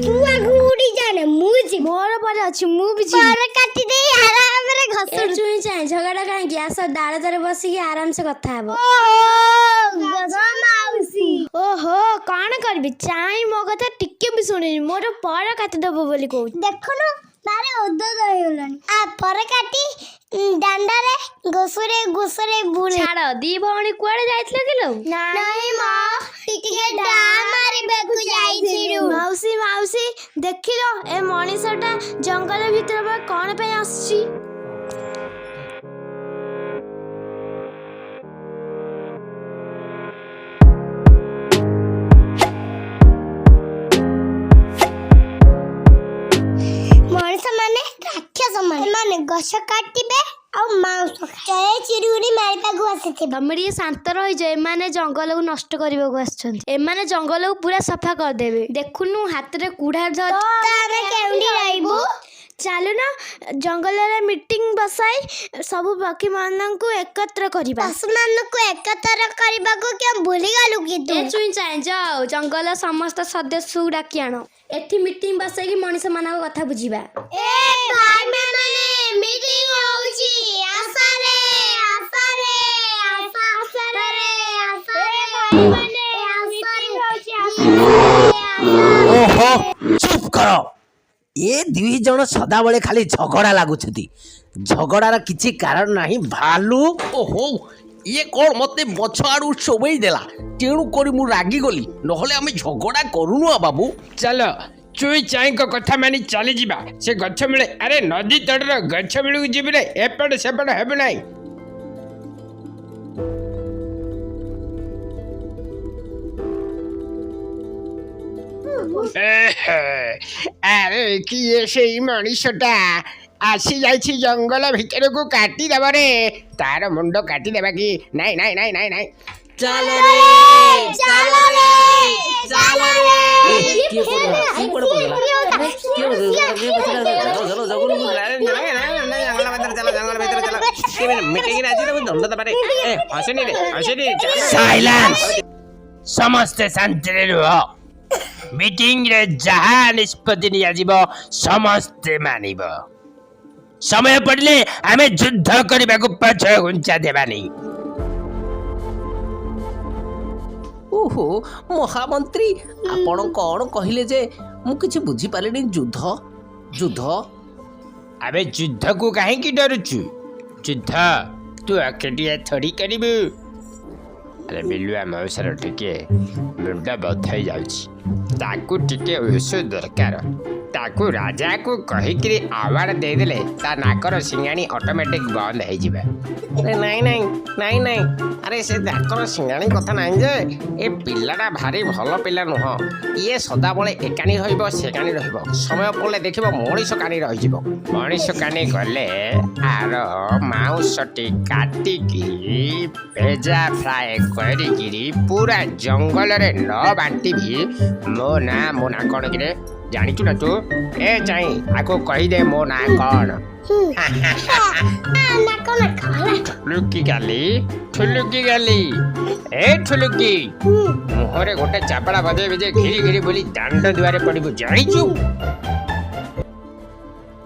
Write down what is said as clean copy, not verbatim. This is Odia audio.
ତୁ ଆଗକୁ ଉଡ଼ି ଜାନେ, ମୁଁ ଯିବି। ମୋର ପରେ ଅଛି, ମୁଁ ବି ଯିବି। ପର କାଟି ଦେଇ ଆରାମରେ ଏ ଘଷୁଡୁ। ଚୁଇଁ ଚାଇଁ, ଝଗଡ଼ା କାହିଁକି? ଆସ, ଡାଳ ତଳେ ବସିକି ଆରାମସେ କଥା ହବ। ଗଧ ମାଉସୀ। ଓହୋ, କଣ କରିବି? ଚାଇଁ ମୋ କଥା ଟିକେ ବି ଶୁଣିନି, ମୋର ପର କାଟିଦବ ବୋଲି କହୁଛି। ଦେଖୁନୁ, ତାର ଉଦ୍ଧତ ହେଇଗଲାଣି। ଆ ପର କାଟି ଦାଣ୍ଡରେ ଘୁଷୁରେ ଘୁଷୁରେ ବୁଲେ। ଛାଡ଼, ଦି ଭଉଣୀ କୁଆଡେ ଯାଇଥିଲେ କିଲୋ? ନାଇଁ ମା, ଟିକେ ଡା ମାରିବାକୁ ଯାଇଥିଲୁ। ମାଉସୀ, ମାଉସୀ, ଦେଖିଲ ଏ ମଣିଷଟା ଜଙ୍ଗଲ ଭିତରେ ବା କଣ ପାଇଁ ଆସୁଛି? ମଣିଷ ମାନେ ରାକ୍ଷସ ମାନେ, ଏମାନେ ଗଛ କାଟିବେ ଆଉ ମାଉଁସ ଚଢ଼େଇ ଚିରୁଗୁଡ଼ି ମାରିବାକୁ ଆସିଥିବେ। ତମେ ଟିକେ ଶାନ୍ତ ରହିଯାଅ। ଏମାନେ ଜଙ୍ଗଲକୁ ନଷ୍ଟ କରିବାକୁ ଆସିଛନ୍ତି। ଏମାନେ ଜଙ୍ଗଲକୁ ପୁରା ସଫା କରିଦେବେ। ଦେଖୁନୁ, ହାତରେ କୁଢା ଧରି। ତ ଆମେ କେଉଁଠି ରହିବୁ? ଚାଲୁନ, ଜଙ୍ଗଲରେ ମିଟିଂ ବସାଇ ସବୁ ପକ୍ଷୀମାନଙ୍କୁ ଏକତ୍ର କରିବା। ପଶୁମାନଙ୍କୁ ଏକତ୍ର କରିବାକୁ କେଉଁ ଭୁଲିଗଲୁ କି ତୁ? ଏ ଚୁଇଁ ଚାଇଁ, ଯାଅ, ଜଙ୍ଗଲ ସମସ୍ତ ସଦସ୍ୟକୁ ଡାକି ଆଣ। ଏଠି ମିଟିଂ ବସେଇକି ମଣିଷମାନଙ୍କ କଥା ବୁଝିବା। ଏ ଭାଇମାନେ, ମିଟିଂ ହଉଛି, ଆସରେ ଆସରେ ଆସରେ ଆସରେ ଭାଇମାନେ, ମିଟିଂ ହଉଛି, ଆସରେ। ଓହୋ, ଚୁପ୍ କର। ଏ ଦୁଇ ଜଣ ସଦାବେଳେ ଖାଲି ଝଗଡ଼ା ଲାଗୁଛନ୍ତି, ଝଗଡ଼ାର କିଛି କାରଣ ନାହିଁ। ଭାଲୁ। ଓହୋ, ଇଏ କ'ଣ ମତେ ପଛ ଆଡ଼ୁ ଚୋବେଇ ଦେଲା, ତେଣୁ କରି ମୁଁ ରାଗିଗଲି, ନହେଲେ ଆମେ ଝଗଡ଼ା କରୁନୁ ଆ ବାବୁ। ଚାଲ, ଚୁଇ ଚାଇଙ୍କ କଥା ମାନି ଚାଲିଯିବା ସେ ଗଛ ମୂଳେ। ଆରେ, ନଦୀ ତଟର ଗଛ ମୂଳକୁ ଯିବି ରେ, ଏପଟ ସେପଟ ହେବୁ ନାହିଁ। ଏହେ, ଆରେ କିଏ ସେଇ ମଣିଷଟା ଆସି ଯାଇଛି ଜଙ୍ଗଲ ଭିତରକୁ? କାଟିଦେବ ରେ, ତାର ମୁଣ୍ଡ କାଟିଦେବା କି? ନାଇଁ ନାଇଁ ନାଇଁ ନାଇଁ ନାଇଁ। ଚାଲ ରେ, ଚାଲ ରେ, ଚାଲ ରେ। କିଏ ପଡ଼ିଗଲା? କିଏ କୁଆଡ଼େ ପଡ଼ିଗଲା? କିଏ ପଡ଼ିଗଲା? କିଏ ପଡ଼ିଗଲା? ଚାଲ ଚାଲ, ଜଙ୍ଗଲକୁ। ଜଙ୍ଗଲ ଭିତରେ ଚାଲ, ଜଙ୍ଗଲ ଭିତରେ ଚାଲ। ମିଟିଂରେ ଆଜି ତାକୁ ଦଣ୍ଡ ଦେବାରେ। ଏ ହସନି ରେ, ହସନି, ଚାଲ। ସାଇଲେନ୍ସ, ସମସ୍ତେ ଶାନ୍ତିରେ ରୁହ। ମିଟିଂରେ ଯାହା ନିଷ୍ପତ୍ତି ନିଆଯିବ ସମସ୍ତେ ମାନିବ। ସମୟ ପଡ଼ିଲେ ଆମେ ଯୁଦ୍ଧ କରିବାକୁ ପଛ ଘୁଞ୍ଚା ଦେବାନି। ଓହୋ ମହାମନ୍ତ୍ରୀ, ଆପଣ କ'ଣ କହିଲେ ଯେ ମୁଁ କିଛି ବୁଝିପାରିଲିନି। ଯୁଦ୍ଧ, ଯୁଦ୍ଧ? ଆବେ, ଯୁଦ୍ଧକୁ କାହିଁକି ଡରୁଛୁ? ଯୁଦ୍ଧ ତୁ ଏକେଟିଆ ଥୋଡ଼ି କରିବୁ। ଆରେ, ବିଲୁଆ ମଉସାର ଟିକେ ମୁଣ୍ଡ ବଥା ହେଇଯାଉଛି, ତାକୁ ଟିକେ ଔଷଧ ଦରକାର। ତାକୁ ରାଜାକୁ କହିକିରି ଆୱାର୍ଡ ଦେଇଦେଲେ ତା ନାକର ସିଙ୍ଗାଣି ଅଟୋମେଟିକ୍ ବନ୍ଦ ହେଇଯିବ। ଆରେ ନାଇଁ ନାଇଁ ନାଇଁ ନାଇଁ, ଆରେ ସେ ନାକର ସିଙ୍ଗାଣି କଥା ନାହିଁ ଯେ, ଏ ପିଲାଟା ଭାରି ଭଲ ପିଲା ନୁହଁ। ଇଏ ସଦାବେଳେ ଏକାନି ରହିବ, ସେକାନି ରହିବ, ସମୟ ପଡ଼ିଲେ ଦେଖିବ ମଣିଷ କାନି ରହିଯିବ। ମଣିଷ କାନି ଗଲେ ଆର ମାଉଁସଟି କାଟିକି ଭେଜା ଫ୍ରାଏ କରିକିରି ପୁରା ଜଙ୍ଗଲରେ ନ ବାଣ୍ଟିବି ମୋ ନାଁ, ମୋ ନାଁ କ'ଣ କିରେ, ଜାଣିଛୁ ନା ତୁ? ଏ ଚାଇଁ, ଆକୁ କହିଦେ ମୋ ନାଁ କ'ଣ। ନାକ ନାକ ହେଲା। ଠୁଲୁକି ଗାଲି, ଠୁଲୁକି ଗାଲି। ଏ ଠୁଲୁକି, ମୁହଁରେ ଗୋଟେ ଚାପଡ଼ା ବଜେଇବି ଯେ ଘିରି ଘିରି ବୁଲି ଦାଣ୍ଡ ଦୁଆରେ ପଡ଼ିବୁ, ଜାଣିଛୁ?